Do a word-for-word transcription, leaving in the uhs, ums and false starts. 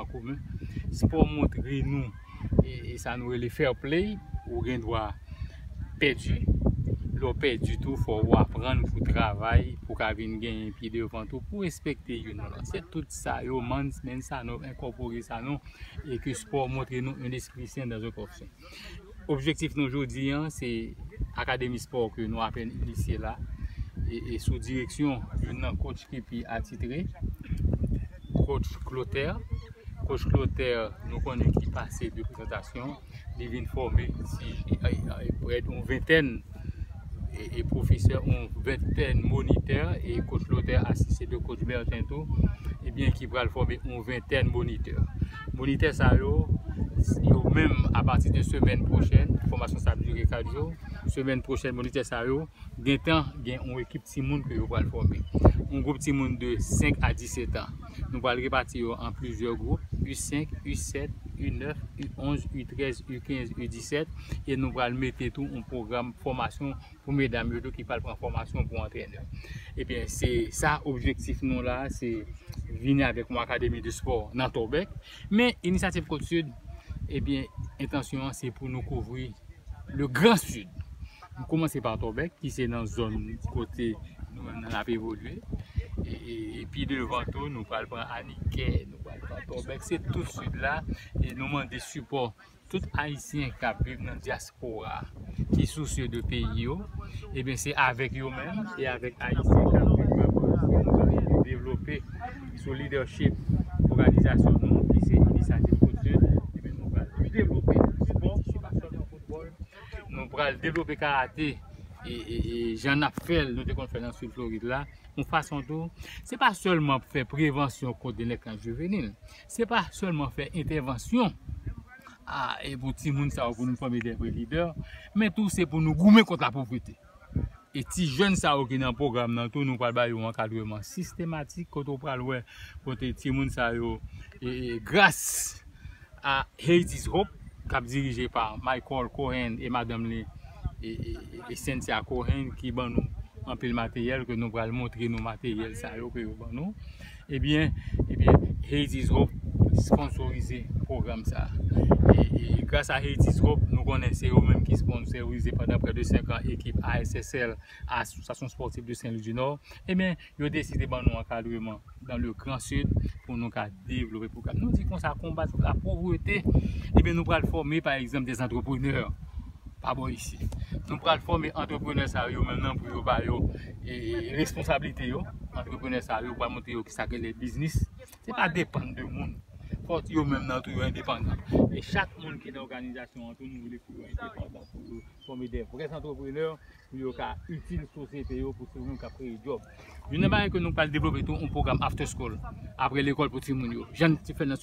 an komen. Spò montre nou e, e sa nou rele fair play, ou gen dwa pèdi. Lè w pèdi tou, fò w aprann pou travay, pou ka vin genyen pi devan tou, pou respekte youn lòt. Se tout sa yo, man, men sa nou enkòpore sa nou, e ke spò montre nou un esprit sain dans un corps sain. Objektif nou jodi an, se akademi spò ke nou apèn inisye la, e, e sou direksyon youn nan coach ki pi atitre, coach Clotaire. Coach Clotaire, nou konnen ki pase de prezantasyon, li vin fòme si, e, e, prè yon ventèn e, e pwofesè, yon ventèn monitè, e coach Clotaire asiste de coach Bertin tou, ebyen, ki pral fòme yon ventèn monitè. Monitè sa yo, yo menm, apati de semèn pwochèn, fòmasyon sa ap dire kat jou, semèn pwochèn, monitè sa yo, gentan gen yon ekip timoun ke yo pral fòme. Yon gwoup timoun de senk a disèt an. Nou pral repati yo an plizyè gwoup, U senk, U sèt, U nèf, U onz, U trèz, U kenz, U disèt, e nou pral mete tou yon pwogram fòmasyon pou medam yo tou ki pral pran fòmasyon pou antrènè. Ebyen, se sa objektif nou la, se vini avèk yon akademi de spò nan Tòbèk. Men, inisyativ Côte Sud, ebyen, entansyon an se pou nou kouvri le Grand Sud. Nou kòmanse pa Tòbèk, ki se nan zòn kote nou menm nan ap evolye. E, e, e pi devan tou, nou pral pran Anikè, nou pral pran Tòbèk, se tout Sid la. E nou mande sipò tout Ayisyen k ap viv nan dyaspora, ki sousye de peyi yo. Ebyen, se avèk yo menm e avèk Ayisyen k ap viv Makoros ke nou pral devlope sou leadership òganizasyon nou, ki se Inisyativ Côte Sud. Ebyen, nou pral devlope spò, se pa sèlman foutbòl. Nou pral devlope karate e, e, e jan n ap fè l, nou te konn fè l nan Sid Florid la. Yon fason tou, se pa sèlman fè prevansyon kont delenkan jivenil. Se pa sèlman fè entèvansyon a, e pou timoun sa yo, pou nou fòme de vre lidè, men tou se pou nou goumen kont lapovrete. E ti jèn sa yo ki nan pwogram nan tou, nou pral ba yo ankadreman sistematik, kote w pral wè, kote timoun sa yo, e, e, gras a Haiti's Hope, k ap dirije pa Michael Cohen e madanm li, e, e, e Cynthia Cohen, ki ban nou anpil materyèl, ke nou pral montre nou materyèl sa yo ke yo ban nou. Ebyen, ebyen, Haiti's Hope sponsorize pwogram sa. E, e gras a Haiti's Hope, nou konnen se yo menm ki sponsorize pandan prè de senk an ekip A S S L, Association Sportive de Saint-Louis du Nord. Ebyen, yo deside ban nou ankadreman dans le Grand Sud pou nou ka devlope pwogram. Nou di konsa, konbat lapovrete, ebyen, nou pral fòme, pa egzanp, de antreprenè. Pa bò isi. Nou pral fòme antreprenè sa yo menm nan pou yo ba yo, e, responsablite yo. Antreprenè sa yo pral montre yo kisa k rele biznis. Se pa depann de moun. Fòk yo menm nan tou yo endepandan. E chak moun ki nan òganizasyon an tou, nou vle pou yo endepandan, pou yo fòme de vrè antreprenè, pou yo ka itil sosyete yo, pou se moun k ap kreye djòb. Youn nan bagay ke nou pral devlope tou, yon pwogram after school, apre lekòl pou timoun yo. Jan n te fè nan